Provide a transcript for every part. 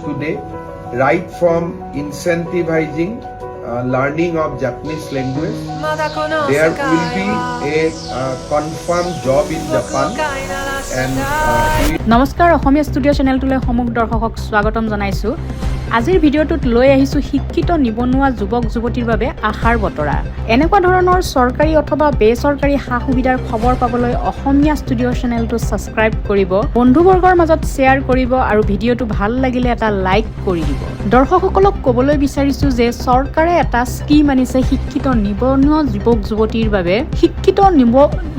today, right from incentivizing learning of Japanese language. There will be a confirmed job in Japan and we নমস্কাৰ, অসমীয়া studio' চেনেলটোলৈ সমূহ দৰ্শকক স্বাগতম জনাইছোঁ। আজিৰ ভিডিঅ'টোত লৈ আহিছোঁ শিক্ষিত নিবনুৱা যুৱক যুৱতীৰ বাবে আশাৰ বতৰা। এনেকুৱা ধৰণৰ চৰকাৰী অথবা বেচৰকাৰী সা সুবিধাৰ খবৰ পাবলৈ অসমীয়া ষ্টুডিঅ' চেনেলটো ছাবস্ক্ৰাইব কৰিব, বন্ধুবৰ্গৰ মাজত শ্বেয়াৰ কৰিব আৰু ভিডিঅ'টো ভাল লাগিলে এটা লাইক কৰি দিব। দৰ্শকসকলক ক'বলৈ বিচাৰিছোঁ যে চৰকাৰে এটা স্কীম আনিছে শিক্ষিত নিবনুৱা যুৱক যুৱতীৰ বাবে। শিক্ষিত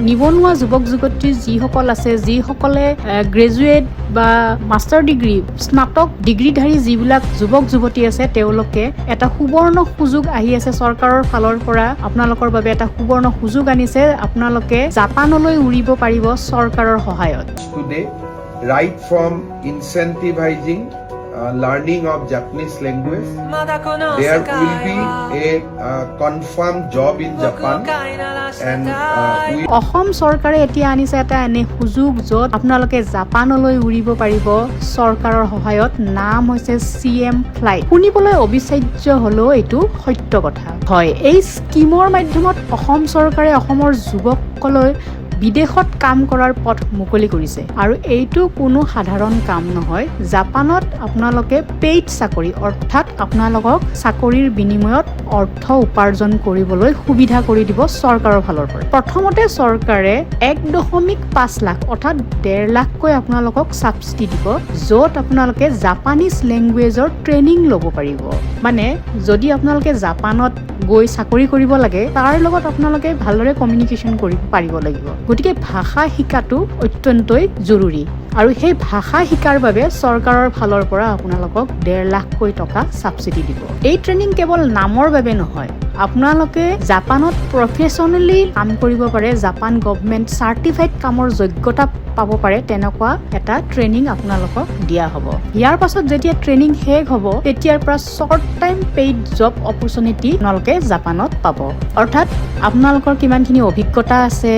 নিবনুৱা যুৱক যুৱতী যিসকল আছে, যিসকলে গ্ৰেজুৱেট বা মাষ্টাৰ ডিগ্ৰী, স্নাতক ডিগ্ৰীধাৰী যিবিলাক যুৱক যুৱতী আছে, তেওঁলোকে এটা সুবৰ্ণ সুযোগ আহি আছে। চৰকাৰৰ ফালৰ পৰা আপোনালোকৰ বাবে এটা সুবৰ্ণ সুযোগ আনিছে। আপোনালোকে জাপানলৈ উৰিব পাৰিব চৰকাৰৰ সহায়ত। today, right from incentivizing learning of Japanese language. There will be a confirmed job in Japan and we Assam চৰকাৰে এতিয়া আনিছে এটা এনে সুযোগ, য'ত আপোনালোকে জাপানলৈ উৰিব পাৰিব চৰকাৰৰ সহায়ত। নাম হৈছে চি এম ফ্লাইট। শুনিবলৈ অবিশ্বাস্য হ'লেও এইটো সত্য কথা হয়। এই স্কীমৰ মাধ্যমত অসম চৰকাৰে অসমৰ যুৱকলৈ বিদেশত কাম কৰাৰ পথ মুকলি কৰিছে আৰু এইটো কোনো সাধাৰণ কাম নহয়। জাপানত আপোনালোকে পেইড চাকৰি, অৰ্থাৎ আপোনালোকক চাকৰিৰ বিনিময়ত অৰ্থ উপাৰ্জন কৰিবলৈ সুবিধা কৰি দিব চৰকাৰৰ ফালৰ পৰা। প্ৰথমতে চৰকাৰে 1.5 লাখ, অৰ্থাৎ 1.5 লাখকৈ আপোনালোকক ছাবচিডি দিব, য'ত আপোনালোকে জাপানীজ লেংগুৱেজৰ ট্ৰেইনিং ল'ব পাৰিব। মানে যদি আপোনালোকে জাপানত গৈ চাকৰি কৰিব লাগে, তাৰ লগত আপোনালোকে ভালদৰে কমিউনিকেশ্যন কৰিব পাৰিব লাগিব। গতিকে ভাষা শিকাটো অত্যন্তই জৰুৰী আৰু সেই ভাষা শিকাৰ বাবে চৰকাৰৰ ফালৰ পৰা আপোনালোকক 1.5 লাখকৈ টকা ছাবচিডি দিব। এই ট্ৰেইনিং কেৱল নামৰ বাবে নহয়, আপোনালোকে জাপানত প্ৰফেচনেলি কাম কৰিব পাৰে, জাপান গভমেণ্ট চাৰ্টিফাইড কামৰ যোগ্যতা পাব পাৰে, তেনেকুৱা এটা ট্ৰেইনিং আপোনালোকক দিয়া হ'ব। ইয়াৰ পাছত যেতিয়া ট্ৰেইনিং শেষ হ'ব, তেতিয়াৰ পৰা short time paid job opportunity আপোনালোকে জাপানত পাব। অৰ্থাৎ আপোনালোকৰ কিমানখিনি অভিজ্ঞতা আছে,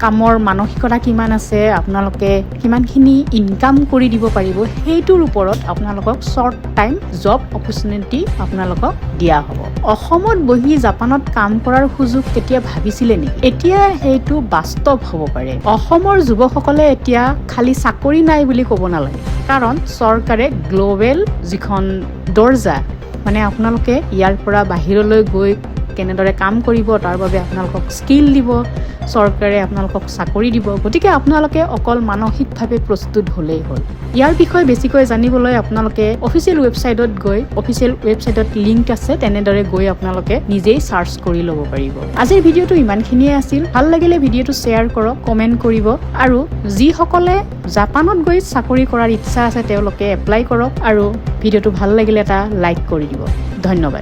কামৰ মানসিকতা কিমান আছে, আপোনালোকে কিমানখিনি ইনকাম কৰি দিব পাৰিব, সেইটোৰ ওপৰত আপোনালোকক শ্বৰ্ট টাইম জব অপৰচুনিটি আপোনালোকক দিয়া হ'ব। অসমত বহি জাপানত কাম কৰাৰ সুযোগ কেতিয়া ভাবিছিলে নেকি? এতিয়া সেইটো বাস্তৱ হ'ব পাৰে। অসমৰ যুৱকসকলে এতিয়া খালী চাকৰি নাই বুলি ক'ব নালাগে, কাৰণ চৰকাৰে গ্ল'বেল যিখন দৰ্জা, মানে আপোনালোকে ইয়াৰ পৰা বাহিৰলৈ গৈ কেনেদৰে কাম কৰিব, তাৰ বাবে আপোনালোকক স্কিল দিব চৰকাৰে, আপোনালোকক চাকৰি দিব। গতিকে আপোনালোকে অকল মানসিকভাৱে প্ৰস্তুত হ'লেই হ'ল। ইয়াৰ বিষয়ে বেছিকৈ জানিবলৈ আপোনালোকে অফিচিয়েল ৱেবছাইটত গৈ, অফিচিয়েল ৱেবছাইটত লিংক আছে, তেনেদৰে গৈ আপোনালোকে নিজেই চাৰ্চ কৰি ল'ব পাৰিব। আজিৰ ভিডিঅ'টো ইমানখিনিয়ে আছিল। ভাল লাগিলে ভিডিঅ'টো শ্বেয়াৰ কৰক, কমেণ্ট কৰিব আৰু যিসকলে জাপানত গৈ চাকৰি কৰাৰ ইচ্ছা আছে, তেওঁলোকে এপ্লাই কৰক আৰু ভিডিঅ'টো ভাল লাগিলে এটা লাইক কৰি দিব। ধন্যবাদ।